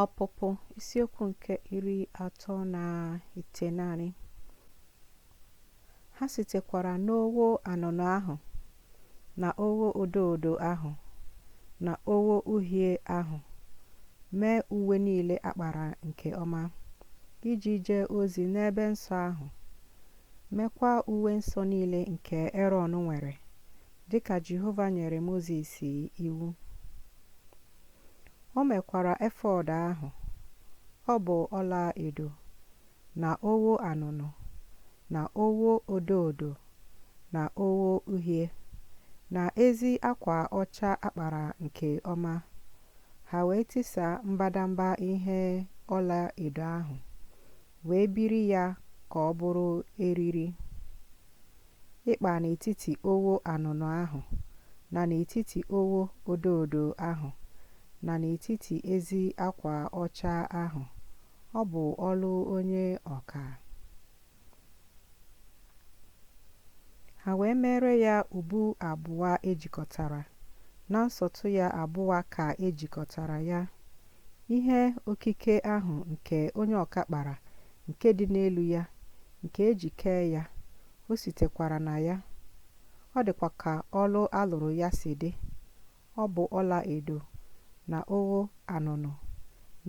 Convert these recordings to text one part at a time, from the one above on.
Ọpụpụ isiokwu nke 39. Ha sitekwara n'ogho anụnụ ahụ, na ogho odo odo ahụ, na ogho uhie ahụ, mee uwe niile a kpara nke ọma, iji jee ozi n'ebe nsọ ahụ, meekwa uwe nsọ niile nke Erọn nwere, dịka Jehova nyere Mozis iwu. O mekwara efọd ahụ, ọ bụ ọla edo, na ogho anụnụ, na ogho odo odo, na ogho uhie, na ezi akwa ọcha a kpara nke ọma. Ha wee tisaa mbadamba ihe ọla edo ahụ, wee biri ya ka ọ bụrụ eriri ịkpa n'etiti ogho anụnụ ahụ na n'etiti ogho odo odo ahụ na n'etiti ezi akwa ọcha ahụ. Ọ bụ ọlụ onye ọka. Ha wee meere ya ubu abụọ e jikọtara, na nsọtụ ya abụọ ka e jikọtara ya, ihe okike ahụ nke onye ọka kpara nke dị n'elu ya, nke e ji kee ya, o sitekwara na ya. Ọ dịkwa ka ọlụ a lụrụ ya si dị, ọ bụ ọla edo, na ogho anụnụ,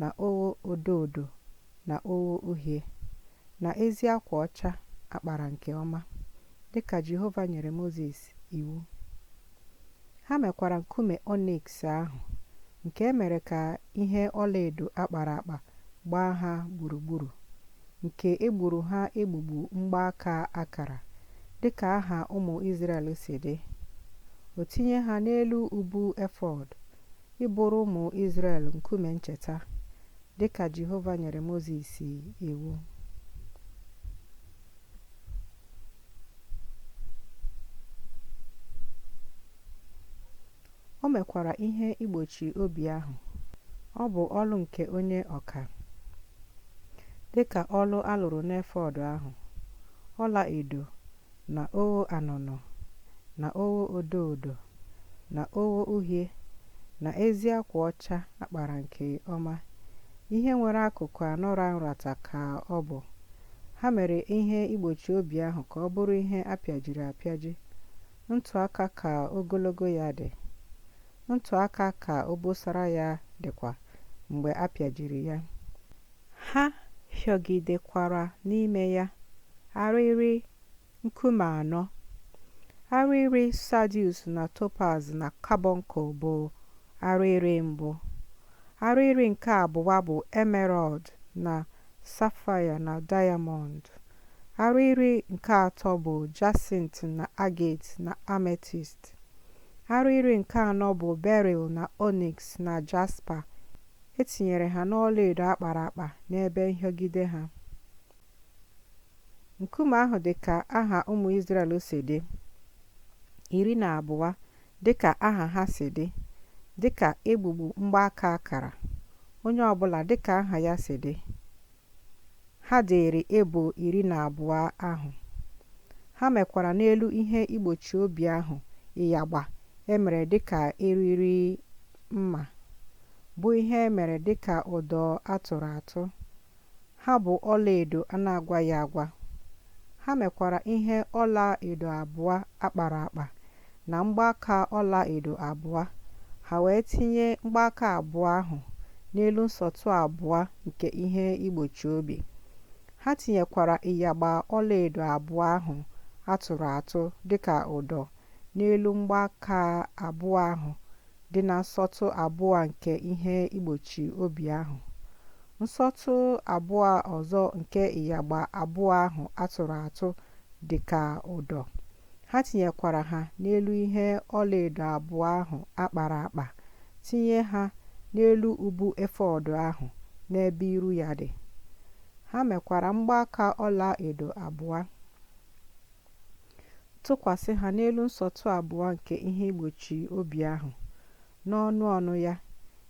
na ogho odo odo, na ogho uhie, na ezi akwa ọcha a kpara nke ọma, dị ka Jehova nyere Mozis iwu. Ha mekwara nkume ọniks ahụ, nke e mere ka ihe ọlaedo a kpara akpa gbaa ha gburugburu, nke e gburu ha egbugbu mgbaaka akara, dị ka aha ụmụ Izrel si dị. O tinye ha n'elu ubu efọd, ịbụrụ ụmụ Izrel nkume ncheta, dị ka Jehova nyere Mozis iwu. O mekwara ihe igbochi obi ahụ, ọ bụ ọlụ nke onye ọka, dị ka ọlụ a lụrụ n'efọd ahụ, ọla edo, na ogho anụnụ, na ogho odo odo, na ogho uhie, na ezi akwa ọcha a kpara nke ọma, ihe nwere akụkụ anọ ra nrata ka ọ bụ. Ha mere ihe igbochi obi ahụ ka ọ bụrụ ihe a pịajiri apịaji, ntụaka ka ogologo ya dị, ntụaka ka obosara ya dịkwa mgbe a pịajiri ya. Ha hịọgidekwara n'ime ya arịrị nkume anọ. Arịrị sardius na topaz na carbuncle bụ arịrị mbụ. Arịrị nke abụọ bụ emerald na safaia na diamọnd. Arịrị nke atọ bụ jacinth na agate na amethyst. Arịrị nke anọ bụ beryl na onyx na jasper. E tinyere ha n'ọlaedo a kpara akpa n'ebe nhịọgide ha. Nkume ahụ dị ka aha ụmụ Izrel si dị, 12 dị ka aha ha si dị, dị ka egbugbu mgbaaka akara, onye ọ bụla dị ka aha ya si dị. Ha dịịrị ebo 12 ahụ. Ha mekwara n'elu ihe igbochi obi ahụ ịyagba e mere dị ka eriri mma, bụ ihe e mere dị ka ụdọ a tụrụ atụ. Ha bụ ọlaedo a na-agwaghị agwa. Ha mekwara ihe ọla edo abụọ a kpara akpa na mgbaaka ọla edo abụọ, ha wee tinye mgbaaka abụọ ahụ n'elu nsọtụ abụọ nke ihe igbochi obi. Ha tinyekwara ịyagba ọlaedo abụọ ahụ a tụrụ atụ dị ka ụdọ n'elu mgbaaka abụọ ahụ dị na nsọtụ abụọ nke ihe igbochi obi ahụ. Nsọtụ abụọ ọzọ nke ịyagba abụọ ahụ a tụrụ atụ dị ka ụdọ. Ha tinyekwara ha n'elu ihe ọlaedo abụọ ahụ a kpara akpa, tinye ha n'elu ubu efọd ahụ n'ebe iru ya dị. Ha mekwara mgbaaka ọla edo abụọ, tụkwasị ha n'elu nsọtụ abụọ nke ihe igbochi obi ahụ, n'ọnụ ọnụ ya,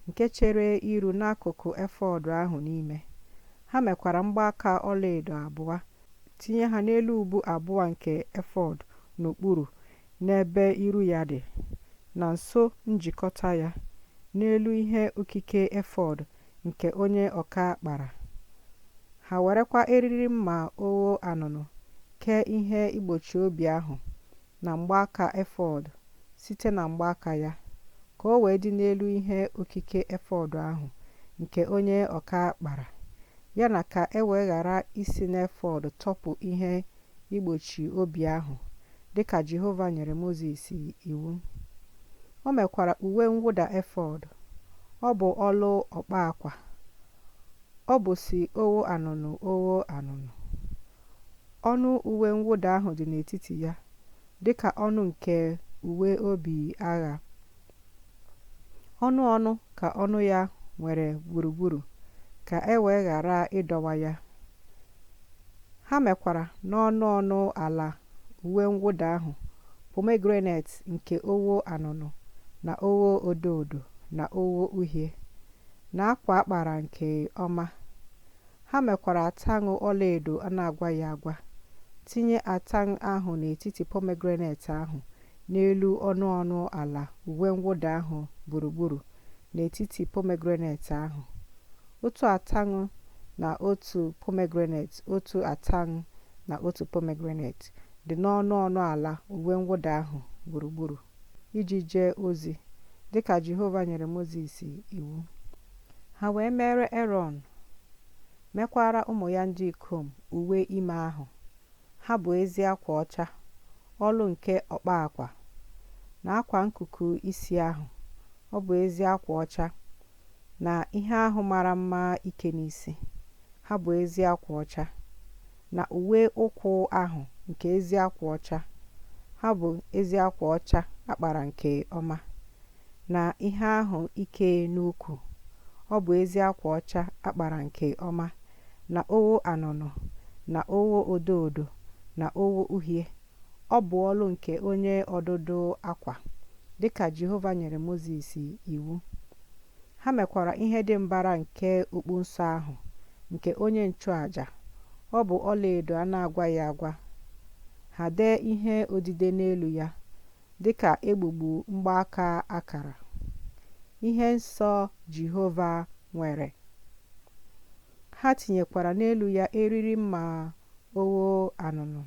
nke chere iru n'akụkụ efọd ahụ n'ime. Ha mekwara mgbaaka ọlaedo abụọ, tinye ha n'elu ubu abụọ nke efọd n'okpuru n'ebe iru ya dị, na nso njikọta ya, n'elu ihe okike efọd nke onye ọka kpara. Ha werekwa eriri mma ogho anụnụ kee ihe igbochi obi ahụ na mgbaaka efọd site na mgbaaka ya, ka o wee dị n'elu ihe okike efọd ahụ nke onye ọka kpara, ya na ka e wee ghara isi n'efọd tọpụ ihe igbochi obi ahụ, dị ka Jehova nyere Mozis iwu. O mekwara uwe mwụda efọd, ọ bụ ọlụ ọkpa akwa, ọ bụ si ogho anụnụ ogho anụnụ. Ọnụ uwe mwụda ahụ dị n'etiti ya, dị ka ọnụ nke uwe obi agha. Ọnụ ọnụ ka ọnụ ya nwere gburugburu, ka e wee ghara ịdọwa ya. Ha mekwara n'ọnụ ọnụ ala uwe mwụda ahụ pomegranet nke ogho anụnụ na ogho odo odo na ogho uhie, na akwa akpara nke ọma. Ha mekwara ataṅụ ọlaedo a na-agwaghị agwa, tinye ataṅụ ahụ n'etiti pomegranet ahụ n'elu ọnụ ọnụ ala uwe mwụda ahụ gburugburu n'etiti pomegranet ahụ, otu ataṅụ na otu pomegranet, otu ataṅụ na otu pomegranet dị n'ọnụ ọnụ ala uwe mwụda ahụ gburugburu, iji jee ozi, dị ka Jehova nyere Mozis iwu. Ha wee meere Erọn, mekwara ụmụ ya ndị ikom uwe ime ahụ, ha bụ ezi akwa ọcha, ọlụ nke ọkpa akwa, na akwa nkuku isi ahụ, ọ bụ ezi akwa ọcha, na ihe ahụ mara mma ike n'isi, ha bụ ezi akwa ọcha, na uwe ụkwụ ahụ nke ezi akwa ọcha, ha bụ ezi akwa ọcha akpara nke ọma, na ihe ahụ ike n'ukwu, ọ bụ ezi akwa ọcha akpara nke ọma, na ogho anụnụ, na ogho odo odo, na ogho uhie, ọ bụ ọlụ nke onye ọdụdụ akwa, dịka Jehova nyere Mozis iwu. Ha mekwara ihe dị mbara nke okpu nsọ ahụ, nke onye nchụaja, ọ bụ ọlaedo a na-agwaghị agwa. Ha dee ihe odide n'elu ya, dịka egbugbu mgbaaka akara, ihe nsọ Jehova nwere. Ha tinyekwara n'elu ya eriri mma ogho anụnụ,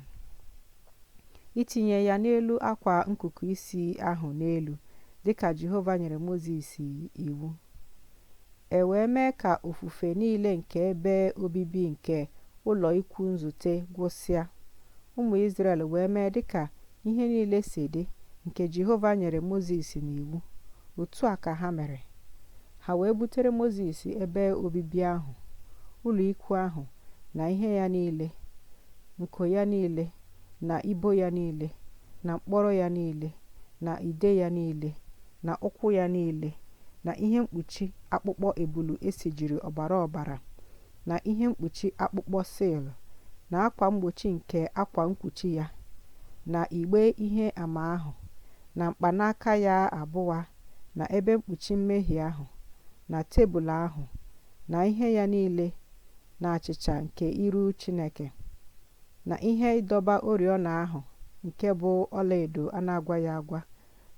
itinye ya n'elu akwa nkuku isi ahụ n'elu, dịka Jehova nyere Mozis iwu. E wee mee ka ofufe niile nke ebe obibi nke ụlọ ikwu nzute gwụsịa. Ụmụ Izrel wee mee dịka ihe niile si dị nke Jehova nyere Mozis n'iwu, otu a ka ha mere. Ha wee butere Mozis ebe obibi ahụ, ụlọ ikwu ahụ na ihe ya niile, nko ya niile, na ibo ya niile, na mkpọrọ ya niile, na ide ya niile, na ụkwụ ya niile, na ihe mkpuchi akpụkpọ ebulu esijiri ọbara ọbara, na ihe mkpuchi akpụkpọ sil, na akwa mgbochi nke akwa mkpuchi ya, na igbe ihe ama ahụ, na mkpanaka ya abụọ, na ebe mkpuchi mmehie ahụ, na tebụl ahụ, na ihe ya niile, na achịcha nke iru Chineke, na ihe ịdọba oriọna ahụ nke bụ ọlaedo a na-agwaghị agwa,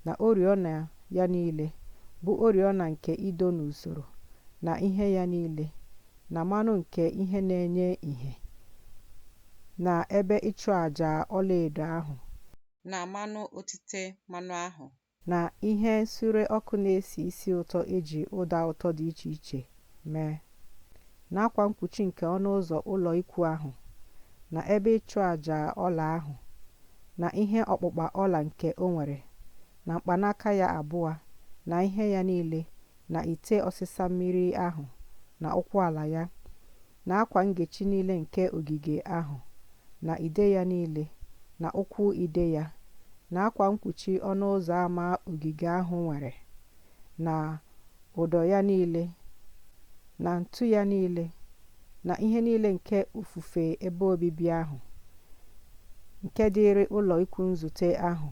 na oriọna ya niile, bụ oriọna nke ido n'usoro, na ihe ya niile, na mmanụ nke ihe na-enye ìhè, na ebe ịchụ àjà ọlaedo ahụ, na mmanụ otite mmanụ ahụ, na ihe nsure ọkụ na-esi isi ụtọ eji ụda ụtọ dị iche iche mee, na akwa mkpuchi nke ọnụ ụzọ ụlọ ikwu ahụ, na ebe ịchụ àjà ọla ahụ, na ihe ọkpụkpa ọla nke o nwere, na mkpanaka ya abụọ, na ihe ya niile, na ite ọsịsa mmiri ahụ, na ụkwụ ala ya, na akwa ngechi niile nke ogige ahụ, na ide ya niile, na ụkwụ ide ya, na akwa mkpuchi ọnụ ụzọ ámá ogige ahụ nwere, na ụdọ ya niile, na ntu ya niile, na ihe niile nke ofufe ebe obibi ahụ, nke dịịrị ụlọ ikwu nzute ahụ,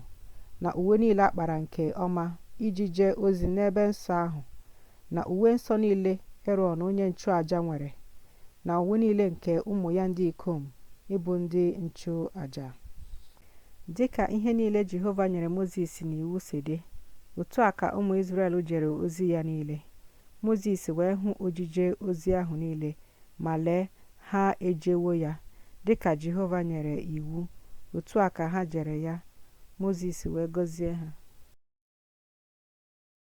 na uwe niile akpara nke ọma iji jee ozi n'ebe nsọ ahụ, na uwe nsọ niile Erọn onye nchụaja nwere, na uwe niile nke ụmụ ya ndị ikom ịbụ ndị nchụaja. Dịka ihe niile Jehova nyere Mozis n'iwu si dị, otu a ka ụmụ Izrel jere ozi ya niile. Mozis wee hụ ojije ozi ahụ niile, ma, lee, ha ejewo ya, dị ka Jehova nyere iwu, otu a ka ha jere ya, Mozis wee gọzie ha.